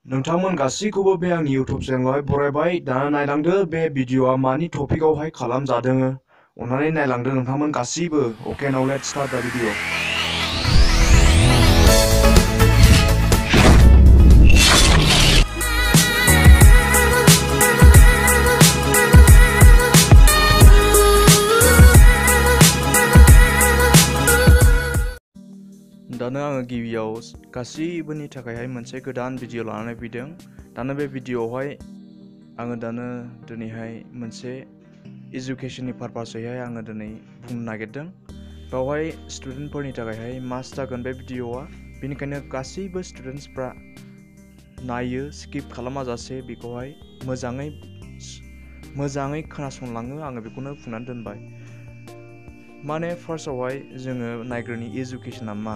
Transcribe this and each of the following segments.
नोंथांमोन गासैखौबो बे आंनि YouTube चेनेलावहाय बरायबाय। दाना नायलांदो बे भिडिअ'आ मानि टपिकआवहाय खालामजादों। अन्नानै नायलांदो नोंथांमोन गासैबो। Okay, now let's start the video. दानो आङो गिबियाव गासैबोनि थाखायहाय मोनसे गोदान भिडिअ लानानै फैदों। दानो बे भिडिअआवहाय आङो दिनैहाय मोनसे एजुकेशननि पारपासैहाय आङो दिनै बुंनो नागिरदों। बेवहाय स्टुडेन्टफोरनि थाखायहाय मास्ट जागोन बे भिडिअआ। बेनिखायनो गासैबो स्टुडेन्टसफ्रा नायो, स्किप खालामाजासे बेखौहाय मोजाङै खोनासंलाङो, आङो बेखौनो बुंनानै दोनबाय। माने फार्स्टआवहाय जोङो नायग्रोनि एजुकेशना मा।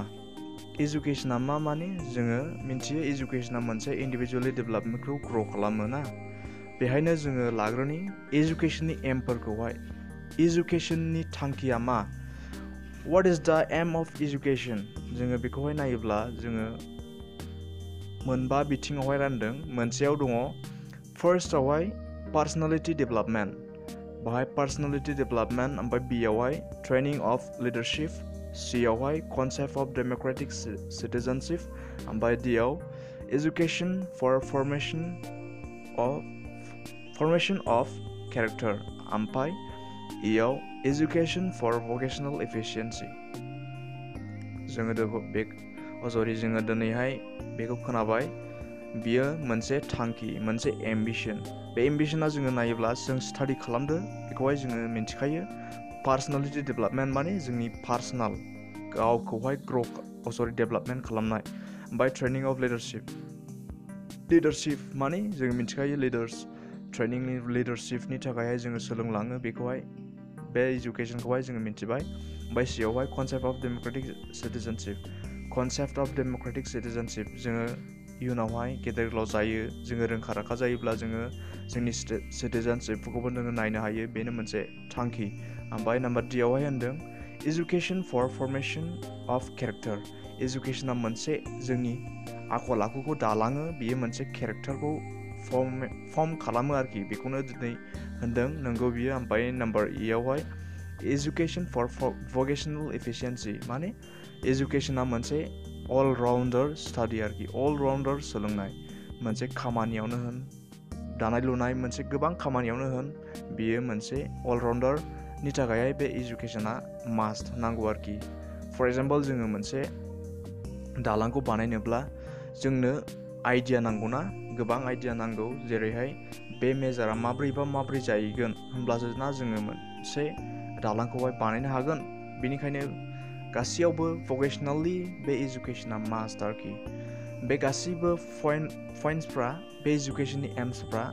एजुकेशना मा माने जोङो मिन्थियो एजुकेशना मोनसे इन्डिभिजुवेलि डेभेलपमेन्टखौ ग्र' खालामो ना। बेहायनो जोङो लाग्रोनि एजुकेशननि एमफोरखौहाय। एजुकेशननि थांखिया मा? What is the aim of education? जोङो बेखौहाय नायोब्ला जोङो मोनबा बिथिङावहाय रानदों। मोनसेयाव दङ फार्स्टआवहाय पार्सनेलिटि डेभेलपमेन्ट। बाहाय पार्सनेलिटि डेभेलपमेन्ट, ओमफ्राय बियावहाय ट्रेनिं अफ लिडारशिप, सियावहाय कनसेप्ट अफ डेम'क्रेटिक सिटिजेनशिप, ओमफ्राय डियाव education for formation of character, ओमफ्राय इयाव एजुकेशन फर भकेशनेल एफिशिएन्सि। जोङो दिनैहाय बेखौ खोनाबाय। बियो मोनसे थांखि, मोनसे एम्बिशन। बे एम्बिशना जोङो नायोब्ला जों स्टाडि खालामदो, बेखौहाय जोङो मिन्थिखायो। पार्सनेलिटि डेभेलपमेन्ट माने जोंनि पार्सनेल गावखौहाय डेभेलपमेन्ट खालामनाय। ओमफ्राय ट्रेनिं अफ लिडारशिप माने जों मिन्थिखायो लिडार्स। ट्रेनिंनि लिडारशिपनि थाखायहाय जोङो सोलोंलाङो बेखौहाय। बे एजुकेशनखौहाय जोङो मिन्थिबाय। ओमफ्राय सियावहाय concept of democratic citizenship. Concept of democratic citizenship, जोङो इयुनावहाय गेदेर गोलाव जायो, जोङो रोंखा राखा जायोब्ला जोङो जोंनि सिटिजेनशिपफोरखौबो जोङो नायनो हायो। बेनो मोनसे थांखि। ओमफ्राय नाम्बार डियावहाय होनदों education for formation of character. एजुकेशना मोनसे जोंनि आखल आखुखौ दालाङो, बेयो मोनसे केरेक्टारखौ फर्म खालामो आरोखि। बेखौनो दिनै होनदों, नंगौ बियो। ओमफ्राय नाम्बार इयावहाय एजुकेशन फर भकेशनेल एफिशिएन्सि, माने एजुकेशना मोनसे अलराउन्डार स्टाडि आरोखि। अलराउन्डार सोलोंनाय, मोनसे खामानियावनो होन, दानाय लुनाय, मोनसे गोबां खामानियावनो होन, बेयो मोनसे अलराउन्डारनि थाखायहाय बे एजुकेशना मास्ट नांगौ आरोखि। फर एग्जाम्पल, जोङो मोनसे दालांखौ बानायनोब्ला जोंनो आइडिया नांगौना, गोबां आइडिया नांगौ। जेरैहाय बे मेजारा माब्रै जाहैगोन, होमब्लासो ना जोङो मोनसे दालांखौहाय बानायनो हागोन। बेनिखायनो गासैयावबो भकेशनेलि बे एजुकेशना मास्ट आरोखि। बे गासैबो पइन्ट्सफ्रा, बे एजुकेशननि एम्सफ्रा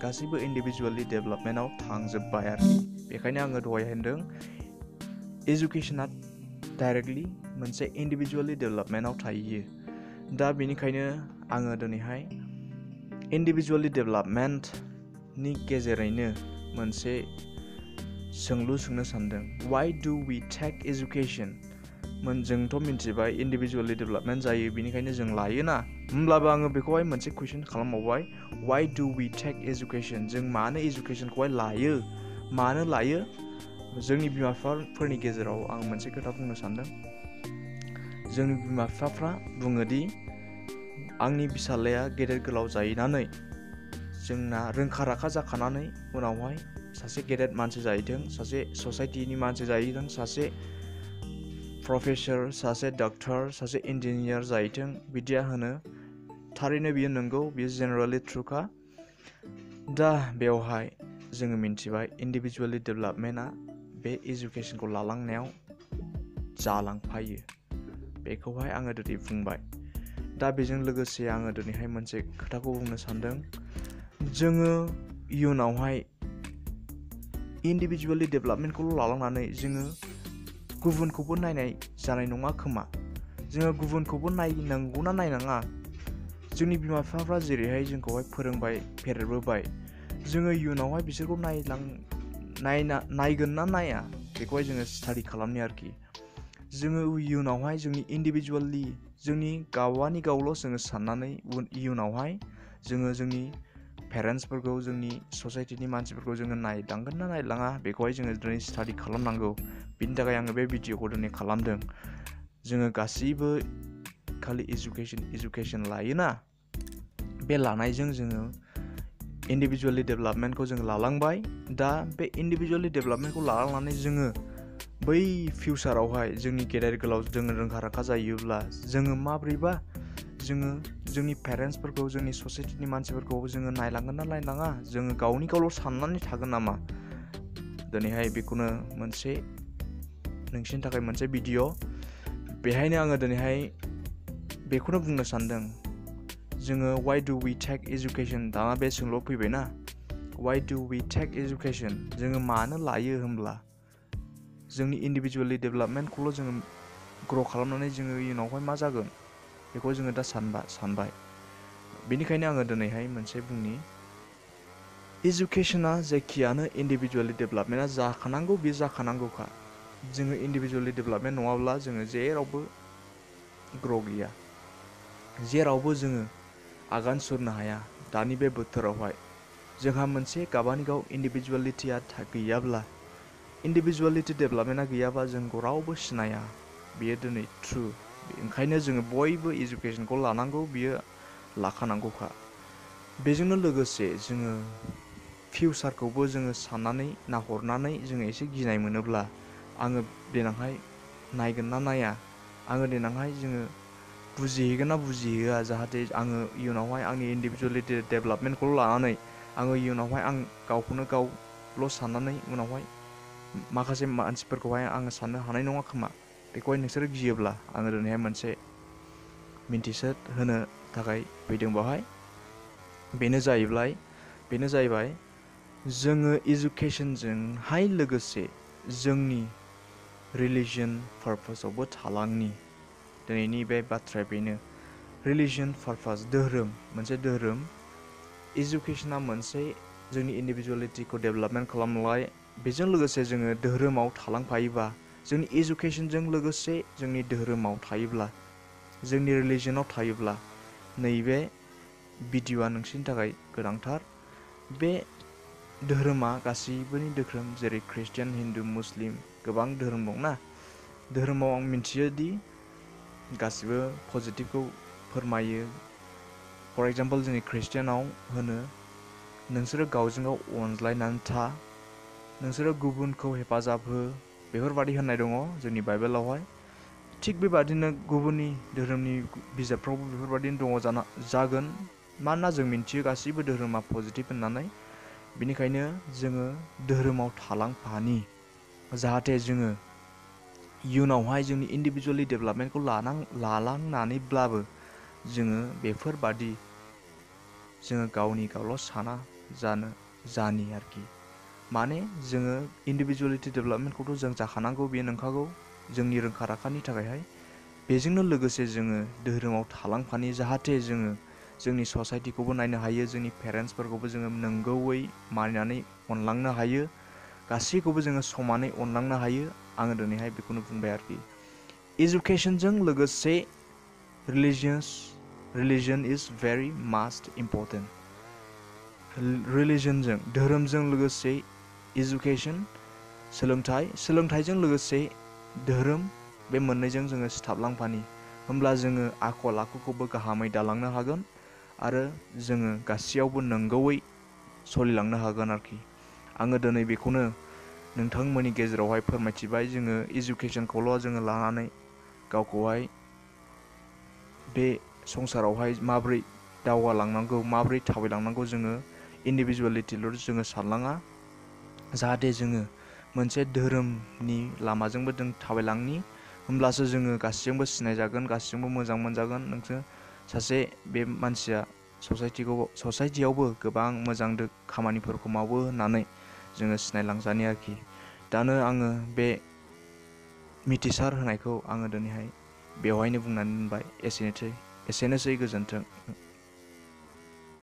गासैबो इन्डिभिजुवेलि डेभेलपमेन्टआव थांजोब्बाय आरोखि। बेखायनो आङो दहाय होनदों एजुकेशना डाइरेक्टलि मोनसे इन्डिभिजुवेलि डेभेलपमेन्टआव थाहैयो। दा बेनिखायनो आङो दिनैहाय इन्डिभिजुवेलि डेभेलपमेन्टनि गेजेरैनो मोनसे सोंलु सोंनो सानदों। Y do we take education? जोंथ' मिन्थिबाय इन्डिभिजुवेलि डेभेलपमेन्ट जायो, बेनिखायनो जों लायोना। होमब्लाबो आङो बेखौहाय मोनसे कुइसन खालामबावबाय, why do we take education? जों मानो एजुकेशनखौहाय लायो? मानो लायो? जोंनि बिमा बिफाफोरनि गेजेराव आं मोनसे खोथा बुंनो सानदों। जोंनि बिमा बिफाफ्रा बुङोदि आंनि फिसाज्लाया गेदेर गोलाव जाहैनानै, जोंना रोंखा राखा जाखानानै उनावहाय सासे गेदेर मानसि जाहैथों, सासे ससाइटिनि मानसि जाहैथों, सासे प्रफेसर, सासे डक्टर, सासे इन्जिनियार जाहैथों, बिदिया होनो। थारैनो बियो नंगौ, बियो जेनेरेलि ट्रुखा। दा बेवहाय जोङो मिन्थिबाय इन्डिभिजुवेलि डेभेलपमेन्टआ बे एजुकेशनखौ लालांनायाव जालांफायो। बेखौहाय आङो दिनै बुंबाय। दा बेजों लोगोसे आङो दिनैहाय मोनसे खोथाखौ बुंनो सानदों। जोङो इयुनावहाय इन्डिभिजुवेलि डेभेलपमेन्टखौल' लालांनानै जोङो गुबुनखौबो नायनाय जानाय नङा खोमा। जोङो गुबुनखौबो नायनांगौना नायनाङा? जोंनि बिमा बिफाफ्रा जेरैहाय जोंखौहाय फोरोंबाय, फेदेरबोबाय, जोङो इयुनावहाय बिसोरखौ नायगोन ना नाया, बेखौहाय जोङो स्टाडि खालामनि आरोखि। जोङो इयुनावहाय जोंनि इन्डिभिजुवेलि, जोंनि गावल' जोङो साननानै इयुनावहाय जोङो जोंनि पेरेन्ट्सफोरखौ जोंनि ससाइटिनि मानसिफोरखौ जोङो नायलांगोन ना नायलाङा बेखौहाय जोङो दिनै स्टाडि खालामनांगौ। बिनि थाखाय आङो बे भिडिअखौ दिनै खालामदों। जोङो गासैबो खालि इडुकेसन लायोना, बे लानायजों जोङो इन्डिभिजुवेलि डेभेलपमेन्टखौ जों लालांबाय। दा बे इन्डिभिजुवेलि डेभेलपमेन्टखौ लालांनानै जोङो बै फिउचारावहाय जोंनि गेदेर गोलाव जोङो रोंखा राखा जायोब्ला जोङो माब्रैबा जोङो जोंनि पेरेन्ट्सफोरखौ जोंनि ससाइटिनि मानसिफोरखौ जोङो नायलांगोन ना नायलाङा, जोङो गावनि गावल' साननानै थागोन नामा? दिनैहाय बेखौनो मोनसे नोंसिनि थाखाय मोनसे भिडिअ'। बेहायनो आङो दिनैहाय बेखौनो बुंनो सानदों, जोङो Y do we take education, दाना बे सोंलु फैबायना, why do we take education, जोङो मानो लायो होमब्ला जोंनि इन्डिभिजुवेलि डेभेलपमेन्टखौल' जोङो ग्र' खालामनानै जोङो इयुनावहाय मा जागोन बेखौ जोङो दा सानबाय। बेनिखायनो आङो दिनैहाय मोनसे बुंनि, इडुकेसना जेखियानो इन्डिभिजुवेलि डेभेलपमेन्टआ जाखानांगौ, बे जाखानांगौखा। जोङो इन्डिभिजुवेलि डेभेलपमेन्ट नङाब्ला जोङो जेरावबो ग्र' गैया, जेरावबो जोङो आगान सुरनो हाया। दानि बे बोथोरावहाय जोंहा मोनसे गावनि गाव इन्डिभिजुवेलिटिया गैयाब्ला, इन्डिभिजुवेलिटि डेभेलपमेन्टआ गैयाबा जोंखौ रावबो सिनाया, बेयो दिनै ट्रु। ओंखायनो जोङो बयबो इडुकेसनखौ लानांगौ, बियो लाखानांगौखा। बेजोंनो लोगोसे जोङो फिउचारखौबो जोङो साननानै नाहरनानै जोङो एसे गिनाय मोनोब्ला, आङो देनांहाय नायगोन ना नाया, आङो देनांहाय जोङो बुजिहैगोन ना बुजिहैया, जाहाथे आङो इयुनावहाय आंनि इन्डिभिजुवेलिटि डेभेलपमेन्टखौल' लानानै आङो इयुनावहाय आं गावखौनो गावल' साननानै उनावहाय माखासे मानसिफोरखौहाय आङो साननो हानाय नङा खोमा, बेखौहाय नोंसोरो गियोब्ला आङो दिनैहाय मोनसे मिन्थिसार होनो थाखाय फैदों बेवहाय। बेनो जाहैबाय जोङो इडुकेसनजोंहाय लोगोसे जोंनि रिलिजियन पारपसावबो थालांनि। दिनैनि बे बाथ्राया बेनो, रिलिजियन पारपास, धोरोम, मोनसे धोरोम। इडुकेसना मोनसे जोंनि इन्डिभिजुवेलिटिखौ डेभेलपमेन्ट खालामनाय, बेजों लोगोसे जोङो धोरोमाव थालांफायोबा, जोंनि इडुकेसनजों लोगोसे जोंनि धोरोमाव थायोब्ला, जोंनि रिलिजनाव थायोब्ला, नैबे भिडिअ'आ नोंसोरनि थाखाय गोनांथार। बे धोरोमा गासैबोनि धोरोम, जेरै ख्रिस्टियान, हिन्दु, मुस्लिम, गोबां धोरोम दंना। धोरोमाव आं मिथियो दि गासिबो पजिटिभखौ फोरमायो। फर एग्जाम्पल जोंनि ख्रिस्टियानाव होनो, नोंसोरो गावजों गाव अनज्लायनानै था, नोंसोरो गुबुनखौ हेफाजाब हो, बेफोरबादि होननाय दङ जोंनि बाइबेलावहाय। थिग बेबादिनो गुबुननि धोरोमनि बिजाबफ्रावबो बेफोरबादिनो दङ जागोन, मानोना जों मिन्थियो गासैबो धोरोमा पजिटिभ होननानै। बेनिखायनो जोङो धोरोमाव थालांफानि, जाहाथे जोङो इयुनावहाय जोंनि इन्डिभिजुवेलि डेभेलपमेन्टखौ लालांनानैब्लाबो जोङो बेफोरबादि जोङो गावनि गावल' साना जानि आरोखि। माने जोङो इन्डिभिजुवेलिटि डेभेलपमेन्टखौथ' जों जाखानांगौ, बेयो नंखागौ जोंनि रोंखा राखानि थाखायहाय। बेजोंनो लोगोसे जोङो धोरोमाव थालांफानि, जाहाथे जोङो जोंनि ससाइटिखौबो नायनो हायो, जोंनि पेरेन्ट्सफोरखौबो जोङो नंगौयै मानिनानै अनलांनो हायो, गासैखौबो जोङो समानै अनलांनो हायो। आङो दिनैहाय बेखौनो बुंबाय आरोखि। इडुकेसनजों लोगोसे रिलिजन इज भेरि मास्ट इम्परटेन्ट। रिलिजनजों, धोरोमजों लोगोसे इडुकेसन, सोलोंथाइजों लोगोसे धोरोम, बे मोननैजों जोङो सिथाबलांफानि, होमब्ला जोङो आखल आखुखौबो गाहामै दालांनो हागोन आरो जोङो गासैयावबो नंगौयै सोलिलांनो हागोन आरोखि। आङो दिनै बेखौनो नोंथांमोननि गेजेरावहाय फोरमायथिबाय। जोङो इडुकेसनखौल' जोङो लानानै गावखौहाय बे संसारावहाय माबोरै दावगालांनांगौ, माबोरै थाबायलांनांगौ, जोङो इन्डिभिजुवेलिटिल' जोङो सानलाङा, जाहाथे जोङो मोनसे धोरोमनि लामाजोंबो जों थाबायलांनि, होमब्लासो जोङो गासैजोंबो सिनायजागोन, गासैजोंबो मोजां मोनजागोन। नोंसोर सासे बे मानसिया ससाइटियावबो गोबां मोजां खामानिफोरखौ मावो होननानै जोङो सिनायलांजानि आरोखि। दानो आङो बे मिथिसार होनायखौ आङो दिनैहाय बेवहायनो बुंनानै दोनबाय। एसेनोसै, गोजोन्थों।